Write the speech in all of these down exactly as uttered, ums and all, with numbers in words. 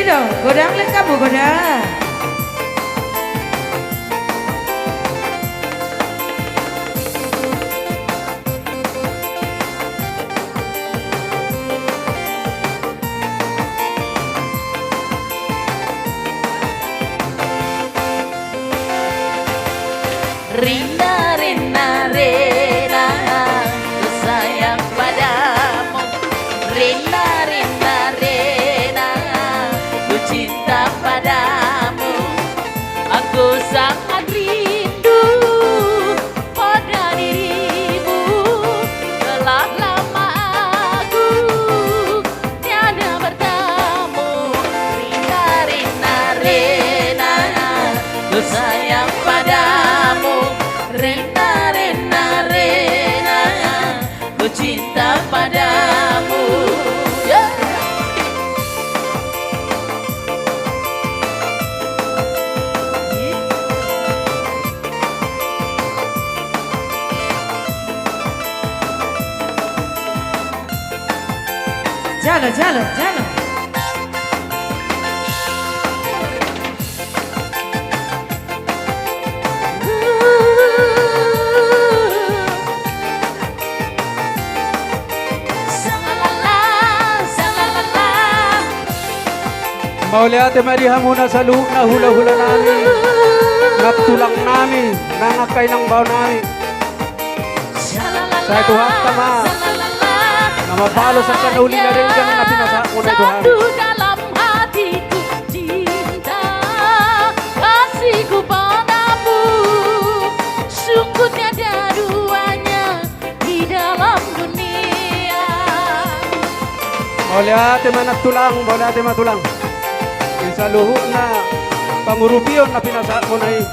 Godang, godang, lengkapu godang. Rina, rina, rina, ku sayang padamu. Rina, rina, rina, ku cinta padamu. Aku sangat rindu pada dirimu. Telah lama aku tiada bertemu. Rina, rina, rina, ku sayang padamu. Rina, rina, rina, ku cinta padamu. Ya. Jalo, jalo, jalo. Mauliate ma di hamuna saluhutna hulahula nami, nang tulang nami, nang angka inang bao nami. Sai Tuhanta ma na mambalos angka na uli na denggan na pinasahatmuna i tu hami. Satu dalam hatiku cinta kasihku padamu, sungguh tiada duanya di dalam dunia. Mauliate ma nang tulang, mauliate ma tulang. Di saluhutna pangurupion na pinasahatmuna i,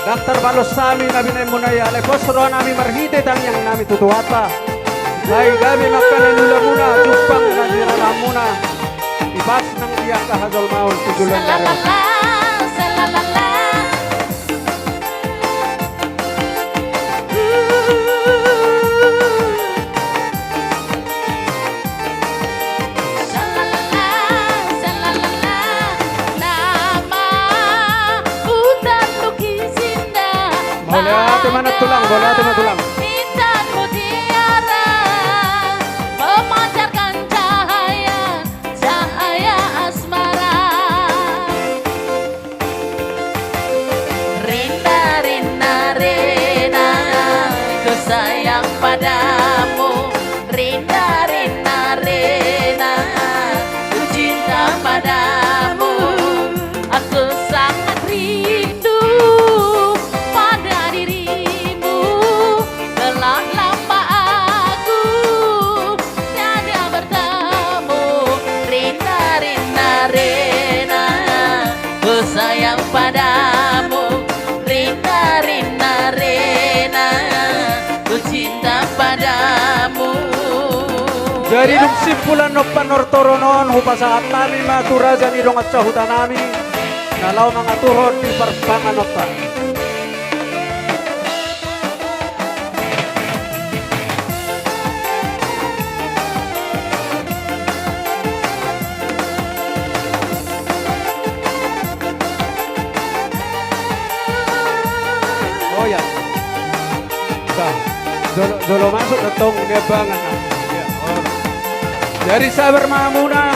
ndang tarbalos hami na binahenmuna i, alai pos roha nami marhite tangiang nami tu Tuhanta. Sai gabe ma angka na niulamuna, jumpang na nirarahanmuna, ipas nang di angka hajolmaon tu joloan ni ari on. Mauliate ma nang tulang, mauliate ma tulang. Memancarkan cahaya, cahaya asmara. Rina, rina, rina, ku sayang padamu. Rina, rina, rina, ku cinta padamu. Aku sangat rindu pada dirimu. Telah lama aku tiada bertemu. Rina, rina, rina, ku sayang padamu. Rina, rina, rina, ku cinta padamu. Jadi dung simpul on, on panortoron on hupasahat hami ma tu raja ni dongan sahuta nami na laho mangaturhon di parpanganonta. Oh ya. Jolo, jolo masuk datong dia bangan. Ya, oh. Jadi sabar ma hamuna.